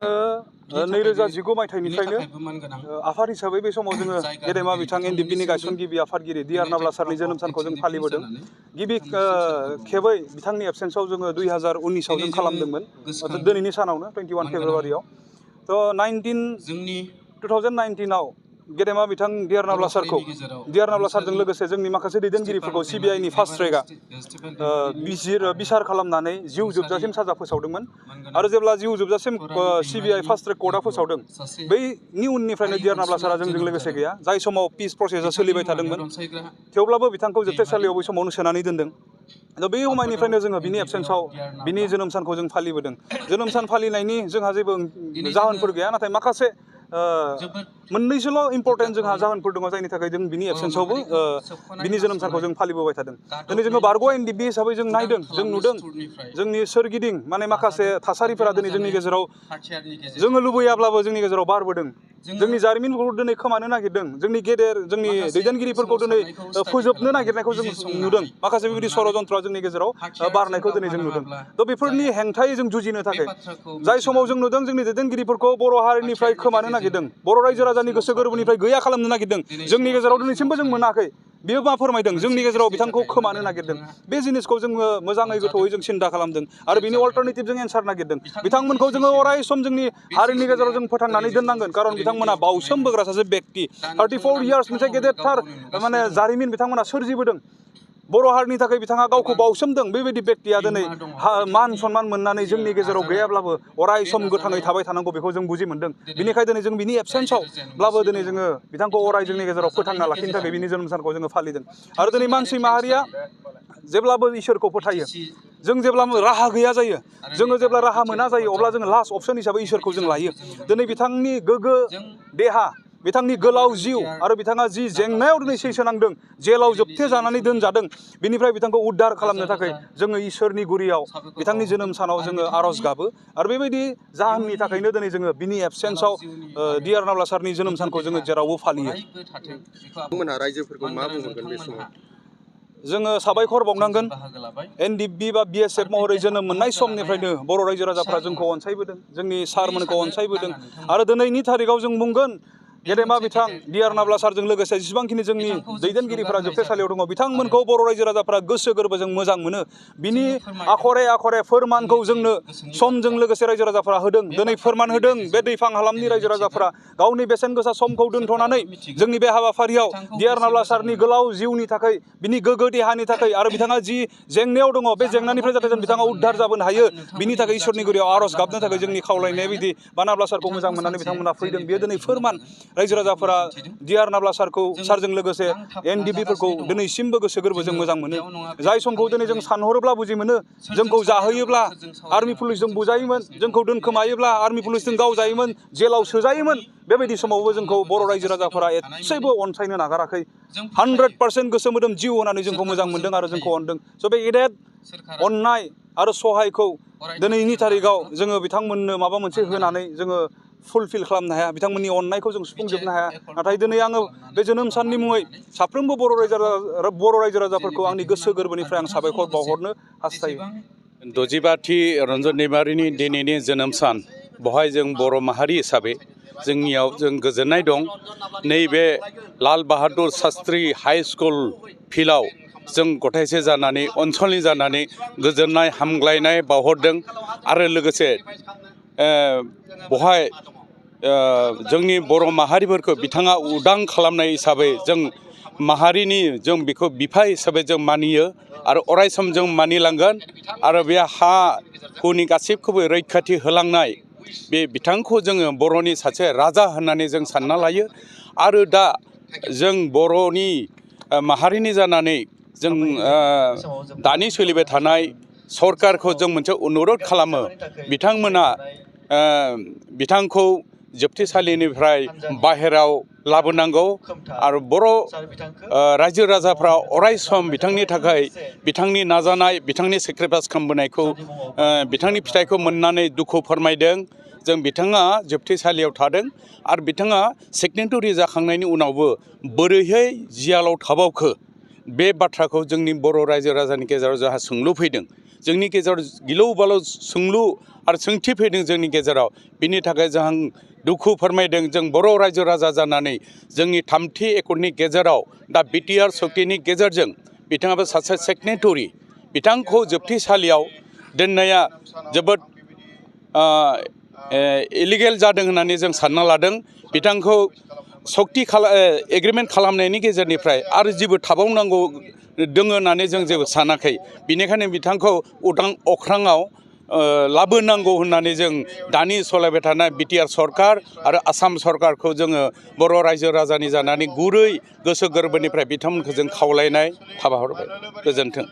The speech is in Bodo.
2019 मायथाइनिफ्रायनो आफाद हिसाबै बे समाव जोङो गेदेमा बिथां एनडिएफबिनि गायसनगिरि आफादगिरि डि.आर. नाब्ला सारनि जोनोम सानखौ जों फालिबोदों। गिबि खेबै बिथांनि एबसेन्सआव जोङो 2019आव जों खालामदोंमोन, दिनैनि सानावनो 21 फेब्रुवारियाव। थ' 2019आव गेदेमा बिथां डि.आर. नाब्ला सारखौ डि.आर. नाब्ला सारजों लोगोसे जोंनि माखासे दैदेनगिरिफोरखौ सिबिआइनि फार्स्ट ट्रेकआ बिसार खालामनानै जिउ जोबजासिम साजा फोसावदोंमोन। आरो जेब्ला जिउ जोबजासिम सिबिआइ फार्स्ट ट्रेक कर्टआ फोसावदों, बैनि उननिफ्रायनो डि.आर. नाब्ला सारा जोंजों लोगोसे गैया, जाय समाव पिस प्रसेसआ सोलिबाय थादोंमोन। थेवब्लाबो बिथांखौ जोबथेसालियाव बै समावनो सोनानै दोनदों। दा बे समायनिफ्रायनो जोङो बिनि एबसेन्सआव बिनि जोनोम सानखौ जों फालिबोदों। जोनोम सान फालिनायनि जोंहा जेबो जाहोनफोर गैया, नाथाय माखासे मोननैसोल' इम्परटेन्ट जोंहा जाहोनफोर दङ, जायनि थाखाय जों बिनि एबसेन्सआवबो बिनि जोनोम सानखौ जों फालिबोबाय थादों। दिनै जोङो बारग' एनडिएफबि हिसाबै जों नायदों, जों नुदों जोंनि सोरगिदिं माने माखासे थासारिफोरा दिनै जोंनि गेजेराव जोङो लुबैयाब्लाबो जोंनि गेजेराव बारबोदों। जोंनि जारिमिनफोरखौ दिनै खोमानो नागिरदों, जोंनि दैदेनगिरिफोरखौ दिनै फोजोबनो नागिरनायखौ जों नुदों। माखासे बेबायदि षड़यन्त्रआ जोंनि गेजेराव बारनायखौ दिनै जों नुदों। थ' बेफोरनि हेंथायै जों जुजिनो थाखाय जाय समाव जों नुदों जोंनि दैदेनगिरिफोरखौ बर' हारिनिफ्राय खोमानो नागिरदों, बर' रायजो राजानि गोसो गोरबोनिफ्राय गैया खालामनो नागिरदों, जोंनि गेजेराव दिनैसिमबो जों मोनाखै। बेयो मा फोरमायदों? जोंनि गेजेराव बिथांखौ खोमानो नागिरदों। बे जिनिसखौ जोङो मोजाङै गोथौयै जों सिन्था खालामदों आरो बिनि अल्टारनेटिभ जों एन्सार नागिरदों। बिथांमोनखौ जोङो अराय सम जोंनि हारिनि गेजेराव जों फोथांनानै दोननांगोन, खारन बिथांमोना बावसोम बोग्रा सासे बेक्ति। 34 इयार्स मोनसे गेदेरथार माने जारिमिन बिथांमोना सोरजिबोदों। बर' हारिनि थाखाय बिथाङा गावखौ बावसोमदों। बेबायदि बेक्तिया दिनै मान सन्मान मोननानै जोंनि गेजेराव गैयाब्लाबो अराय सम गोथाङै थाबाय थानांगौ, बेखौ जों बुजि मोनदों। बिनिखायनो दिनै जों बिनि एबसेन्सआवब्लाबो दिनै जोङो बिथांखौ अराय जोंनि गेजेराव फोथांना लाखिनो थाखाय बिनि जोनोम सानखौ जोङो फालिदों। आरो दिनै मानसि माहारिया जेब्लाबो इसोरखौ फोथायो। जों जेब्ला राहा गैया जायो, जोङो जेब्ला राहा मोना जायो, अब्ला जोङो लास्ट अप्सन हिसाबै इसोरखौ जों लायो। दिनै बिथांनि गोग्गो देहा, बिथांनि गोलाव जिउ आरो बिथाङा जि जेंनायाव दिनै सैसोनांदों, जेलाव जोबथे जानानै दोनजादों, बिनिफ्राय बिथांखौ उद्धार खालामनो थाखाय जोङो इसोरनि गुरियाव बिथांनि जोनोम सानाव जोङो आर'ज गाबो। आरो बेबायदि जाहोननि थाखायनो दिनै जोङो बिनि एबसेन्सआव डि.आर. नाब्ला सारनि जोनोम सानखौ जोङो जेरावबो फालियो। रायजोफोरखौ मा बुंहरगोन बे समाव? जोङो साबायखर बावनांगोन। एनडिएफबि बा बिएसएफ महरै जोनोम मोननाय समनिफ्रायनो बर' रायजो राजाफ्रा जोंखौ अनसायबोदों, जोंनि सारमोनखौ अनसायबोदों। आरो दिनैनि थारिखआव जों बुंगोन, गेदेमा बिथां डि.आर. नाब्ला सारजों लोगोसे जेसेबांखिनि जोंनि दैदेनगिरिफोरा जोबथेसालियाव दङ, बिथांमोनखौ बर' रायजो राजाफ्रा गोसो गोरबोजों मोजां मोनो। बिनि आखरे आखरे फोरमानखौ जोंनो समजों लोगोसे रायजो राजाफ्रा होदों। दिनै फोरमान होदों बे दैफां हालामनि रायजो राजाफ्रा गावनि बेसेन गोसा समखौ दोनथ'नानै जोंनि बे हाबाफारियाव डि.आर. नाब्ला सारनि गोलाव जिउनि थाखाय, बिनि गोग्गो देहानि थाखाय आरो बिथाङा जि जेंनायाव दङ, बे जेंनानिफ्राय जाहाथे जों बिथाङा उद्धार जाबोनो हायो, बिनि थाखाय इसोरनि गुरियाव आर'ज गाबनो थाखाय जोंनि खावलायनाय बायदि बा नाब्ला सारखौ मोजां मोननानै बिथांमोना फैदों। बेयो दिनै फोरमान। रायजो राजाफोरा डि.आर. नाब्ला सारजों लोगोसे एनडिएफबिफोरखौ दिनैसिमबो गोसो गोरबोजों मोजां मोनो। जाय समखौ दिनै जों सानहरोब्ला बुजि मोनो, जोंखौ जाहोयोब्ला आर्मि पुलिसजों बुजायोमोन, जोंखौ दोनखोमायोब्ला आर्मि पुलिसजों गावजायोमोन, जेलाव सोजायोमोन, बेबायदि समावबो जोंखौ बर' रायजो राजाफोरा एसेबो अनसायनो नागाराखै। 100% गोसो मोदोम जिउ होनानै जोंखौ मोजां मोनदों आरो जोंखौ अनदों। स' बे गेदेर अननाय आरो सहायखौ दिनैनि थारिखआव जोङो बिथांमोननो माबा मोनसे होनानै जोङो फुलफिल खालामनो हाया, बिथांमोननि अननायखौ जों सुफुंजोबनो हाया। नाथाय दिनै आङो बे जोनोम साननि मुङै साफ्रोमबो बर' रायजो राजाफोरखौ आंनि गोसो गोरबोनिफ्राय आं साबायखर बावहरनो हास्थायो। 65थि रन्जन दैमारिनि दिनैनि जोनोम सान, बेवहाय जों बर' माहारि हिसाबै जोंनियाव जों गोजोननाय दं। नैबे लाल बाहादुर शास्त्री हाइ स्कुल फिल्डआव जों गथायसे जानानै, ओनसोलनि जानानै गोजोननाय हामग्लायनाय बावहरदों। आरो लोगोसे बेवहाय जोंनि बर' माहारिफोरखौ बिथाङा उदां खालामनाय हिसाबै जों माहारिनि जों बेखौ बिफा हिसाबै जों मानियो आरो अराय सम जों मानिलांगोन। आरो बे हा हुनि गासैखौबो रैखाथि होलांनाय बे बिथांखौ जोङो बर'नि सासे राजा होननानै जों सानना लायो। आरो दा जों बर'नि माहारिनि जानानै जों दानि सोलिबाय थानाय सरकारखौ जों मोनसे अनुरद खालामो, बिथांमोना बिथांखौ जोबथेसालिनिफ्राय बाहेराव लाबोनांगौ आरो बर' रायजो राजाफ्रा अराय सम बिथांनि थाखाय बिथांनि नाजानाय, बिथांनि सेक्रिफाइस खालामबोनायखौ बिथांनि फिथाइखौ मोननानै दुखु फोरमायदों। जों बिथाङा जोबथेसालियाव थादों आरो बिथाङा सिगनेटरि जाखांनायनि उनावबो बोरैहाय जियालाव थाबावखो, बे बाथ्राखौ जोंनि बर' रायजो राजानि गेजेराव जोंहा सोंलु फैदों। जोंनि गेजेराव गिलौ बालौ सोंलु आरो सोंथि फैदों जोंनि गेजेराव। बिनि थाखाय जों दुखु फोरमायदों जों बर' रायजो राजा जानानै जोंनि 3थि एकड़नि गेजेराव दा बिटिआर सक्तिनि गेजेरजों बिथाङाबो सासे सेक्रेटारि बिथांखौ जोबथेसालियाव दोननाया जोबोद इलिगेल जादों होननानै जों सानना लादों। बिथांखौ सक्ति एग्रिमेन्ट खालामनायनि गेजेरनिफ्राय आरो जेबो थाबावनांगौ दङ होननानै जों जेबो सानाखै। बेनिखायनो बिथांखौ उदां अख्राङाव लाबोनांगौ होननानै जों दानि सलायबाय थानाय बिटिआर सरकार आरो आसाम सरकारखौ जोङो बर' रायजो राजानि जानानै गुरै गोसो गोरबोनिफ्राय बिथांमोनखौ जों खावलायनाय हाबा हरबाय। गोजोन्थों।